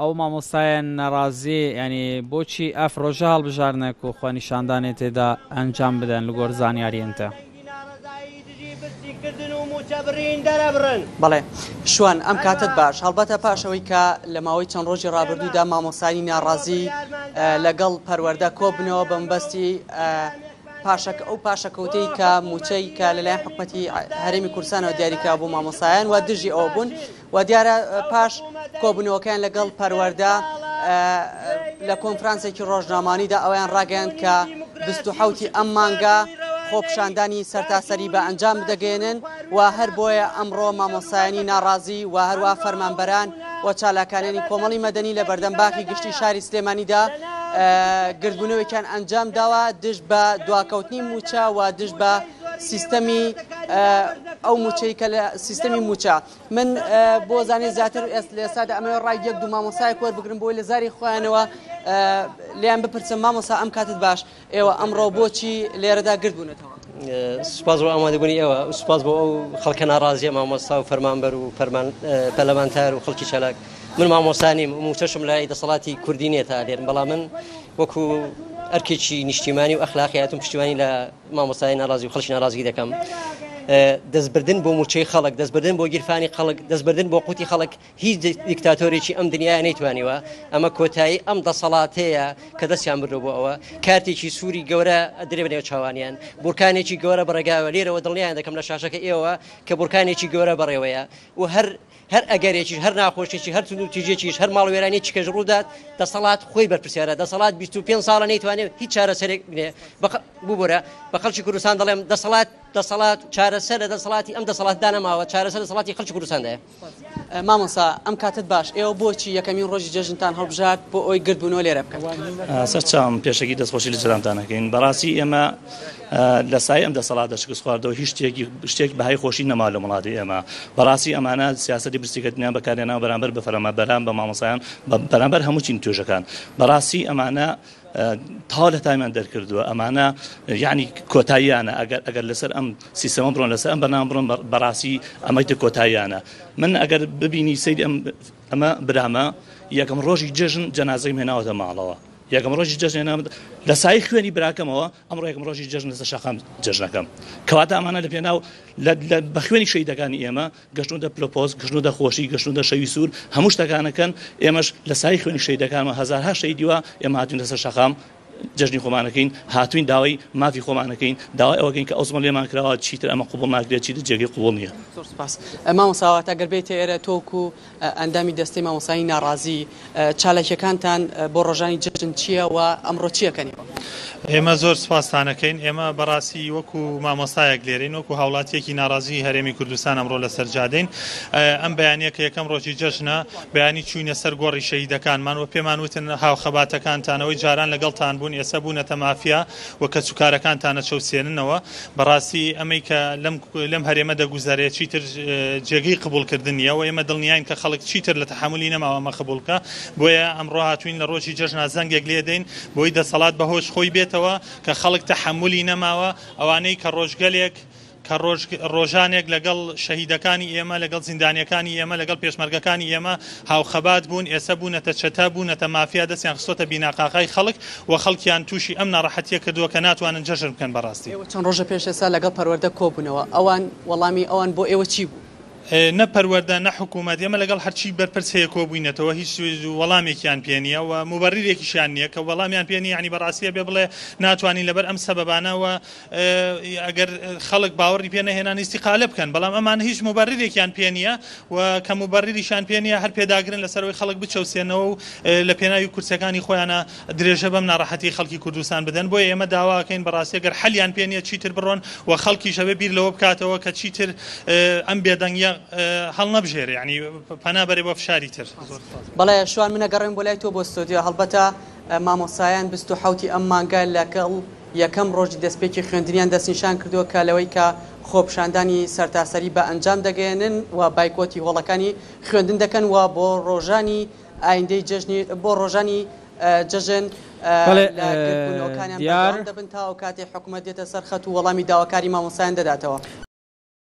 ئەو مامۆستایان ناڕازی ینی بۆچی ئەف ڕۆژە هەڵبژاردنێک و خۆنیشاندانێ تێدا ئەنجام بدەن لە گۆر زانیاریەنتە؟ بەڵێ شوان ئەم کاتت باش هەڵبەتە پاش ئەوەی کە لە ماوەی چەند ڕۆژی ڕابردوودا مامۆستایانی ناڕازی لەگەڵ پەروەردە کۆبنەوە بە مەبەستی پاشەکە ئەو پاشەکەوتەی کە موچەی کە لەلایەن حکومەتی هەرێمی کوردستانەوە دیاریکرا بۆ مامۆستایان و دژی ئەوە بوون و دیارە پاش کۆبوونەوەکەیان لەگەڵ پەروەردە لە کۆنفرانسێکی ڕۆژنامانیدا ئەویان ڕاگەیاند کە 27 ئەم مانگە خۆپشاندانی سەرتاسەری بە ئەنجام دەگەێنن و هەر بۆیە ئەمڕۆ مامۆسایانی ناڕازی و هەروە فەرمانبەران و چالاکانیانی کۆمەڵی مەدەنی لە بەردەم باخی گشتی شاری سلێمانیدا گردبوونەوەیان ئەنجام داوە دژ بە دواکەوتنی موچە و دژ بە سیستەمی ئەو موچەی کە لە سیستەمی موچە من بۆ زانانی زیاتر ئێست لە ئێستادا ئەمەوێ ڕای یەک دوو مامۆسایەک وەربگرم بۆی لە زاری خۆیانەوە لێیان بپرسم مامۆسا ئەم کاتت باش ئێوە ئەمڕۆ بۆچی لێرەدا گرد بوونەتەوە؟ سوپاس بۆ ئامادەبوونی ئێوە سوپاس بۆ ئەو خەڵکە ناڕازیە مامۆستا و فەرمانبەر و فەرمان پەرلەمانتار و خەڵکی چالاک من مامۆستا نیم موچەشم لای دەسەڵاتی کوردی نییە تا لێرم بەڵام من وەکو ئەرکێکی نیشتیمانی و ئەخلاقیاتم پشتیوانی لە مامۆستای ناڕازی و خەڵکی ناڕازی دەکەم دەستبردن بۆ موچەی خەڵک دەستبردن بۆ گیرفانی خەڵک دەستبردن بۆ قوتی خەڵک هیچ دیکتاتۆرێکی ئەم دنیاە نەیتوانیوە ئەمە کۆتایی ئەم دەسەڵاتەیە کە دەستیان بردو بۆ ئەوە کارتێکی سووری گەورە درێ بەنێو چاوانیان بورکانێکی گەورە بەڕێگاوە لێرەوە دڵنیان دەکەم لە شاشەکە ئێوە کە بورکانێکی گەورە بەڕێوەیە و هەر هەر ئەگەرێکیش هەر ناخۆشیی هەر توندوتیژێکیش هەر ماڵوێرانیی کەش ڕوودات دەسەڵات خۆی بەرپرسیارە دەسەڵات 25 ساڵە نەیتوانێت هیچ چارەسەرێک بنێ ببورە بە خەڵکی کوردستان دەڵێم دەسەڵات دەسەڵات چارەسەر لە دەسەڵاتی ئەم دەسەڵات دانەماوە چارەسەر دەسەڵاتی خەڵکی کوردستاندایە. مامۆستا ئەم کاتت باش ئێوە بۆچی یەکەمین ڕۆژی جەژنتان هەڵبژارد بۆ ئەوەی گردبوونەوە لێرە بکەن؟ سەرچاوم پێشەکی دەستخۆشی لە جەنابتان ئەکەین بەڕاستی ئێمە لە سایەی ئەم دەسەڵاتە شکست خواردەوە هیچ شتێکی شتێک بەهای خۆشی نەما لە وڵاتی ئێمە بەڕاستی ئەمانە سیاسەتی برسیکردنیان بەکارهێناوە بەرامبەر بە فەرمانبەران بە مامۆسایان بەرامبەر هەموو چین توێژەکان بەڕاستی ئەمانە تەواو لە تامیان دەرکردووە ئەمانە یعنی کۆتاییانە ئەگەر ئەگەر لەسەر ئەم سیستەمە بڕۆن لەسەر ئەم بەرنامە بڕۆن بەڕاستی ئەمەی تر کۆتاییانە من ئەگەر ببینی سەیری ئەم ئەمە برامە یەکەم ڕۆژی جەژن جەنازەیم هێناوەتە ماڵەوە یەکەم ڕۆژی جەژن هێنام لە سایەی خوێنی براکەمەوە ئەمڕۆ یەکەم ڕۆژی جەژن لەسەر شەقام جەژنەکەم کەواتە ئەمانە لە پێناو بە خوێنی شەهیدەکانی ئێمە گەشتوونتە پلۆپۆز گەشتوونتە خۆشی گەشتوونتە شەوی سوور هەموو شتەکانەکەن ئێمەش لە سایەی خوێنی شەهیدەکانمان هەزارها شەهیدی وا ئێمە هاتوین لەسەر شەقام جەژنی خۆمانەکەین هاتوین داوای مافی خۆمانەکەین داوای ئەوەکەین کە ئەو زوڵمە لێمان کراوە چیتر ئەمە قبوڵ ناکرێت چیتر جێگەی قبوڵ نییە. زۆر سوپاس مامۆستا واتە گەر بێیتە ئێرە تۆ وەکو ئەندامی دەستەی مامۆستایانی ناڕازی، چالاکیەکانتان بۆ ڕۆژانی جەژن چییە و ئەمڕۆ چی ئەکەن ئێوە؟ ئێمە زۆر سوپاستان ئەکەین، ئێمە بەڕاستی وەکو مامۆستایەک لێرەین، وەکو هاوڵاتیەکی ناڕازیی هەرێمی کوردستان ئەمڕۆ لەسەر جادەین. ئەم بەیانیە کە یەکەم ڕۆژی جەژنە، بەیانی چووینە سەر گۆڕی شەهیدەکانمان و پێمان وتن هاوخەباتەکانتان ئەوەی جاران لەگەڵتان بوون ئێستا بوونەتە مافیا و کەسوکارەکانتان ئەچەوسێننەوە. بەڕاستی ئەمەی کە لەم لەم هەرێمە دەگوزەرێ چیتر جێگەی قبوڵکردن نییە و ئێمە دڵنیاین کە خەڵک چیتر لە تەحەمولی نەماوە ئەمە قبوڵ بکا بۆیە ئەمڕۆ هاتووین لە ڕۆژی جەژنا زەنگێک لێدەین بۆی دەسەڵات بە هۆش خۆی بێتەوە کە خەڵک تەحەمولی نەماوە ئەوانەی کە ڕۆژگەلێک کە ڕۆژ ڕۆژانێک لەگەڵ شەهیدەکانی ئێمە لەگەڵ زیندانیەکانی ئێمە لەگەڵ پێشمەرگەکانی ئێمە هاوخەبات بوون ئێسە بوونەتە چەتە بوونەتە مافیا دەستیان خستۆتە بیناقاقای خەڵک و خەڵکیان تووشی ئەم ناڕەحەتیە کردووە کە ناتوانن جەژن بکەن بەڕاستی. ئێوە چەند ڕۆژە پێش ئێستا لەگەڵ پەروەردە کۆبوونەوە، ئەوان وەڵامی ئەوان بۆ ئێوە چی بوو؟ نە پەروەردە نە حکوومەت، ئێمە لەگەڵ هەرچی بەرپرس هەیە کۆبووینەتەوە هیچ وەڵامێکیان پێ نییە و موبەریرێکیشیان نییە کە وەڵامیان پێ نییە یانی بەڕاستی ئەبێ بڵێ ناتوانین لەبەر ئەم سەبەبانە و ئەگەر خەڵک باوەڕی پێ نەهێنان ئیستیقالە بکەن بەڵام ئەمان هیچ موبەریرێکیان پێ نییە و کە موبەریریشیان پێ نییە هەر پێداگرن لەسەرەوەی خەڵک بچەوسێنەوە و لە پێناوی کورسیەکانی خۆیانە درێژە بەم ناڕەحەتی خەڵکی کوردستان بدەن بۆیە ئێمە داواکەین بەڕاستی گەر حەلیان پێ نییە چیتر بڕۆن و خەڵکیش ئەبێ بیر لەوە بکاتەوە کە چیتر ئەم بێدەنگیە هەڵنەبژێرێ یعنی پەنا بەرێ بۆ فشاری تر. بەڵێ شوان من ئەگەڕێم بۆ لای تۆ بۆ ستۆدیۆ هەڵبەتە مامۆستایان 27 ی ئەم مانگە لەگەڵ یەکەم ڕۆژی دەستپێکی خوێندنیان دەستنیشان کردووە کە لەوەی کە خۆپیشاندانی سەرتاسەری بە ئەنجام دەگەیەنن و بایکۆتی هۆڵەکانی خوێندن دەکەن و بۆ ڕۆژانی ئایندەی جەژنی بۆ ڕۆژانی جەژن بەڵێ لە گردبوونەوەکانیان دیار بەردەوام دەبن تا ئەو کاتەی حکومەت دێتە سەر خەت و وەڵامی داواکاری مامۆستایان دەداتەوە.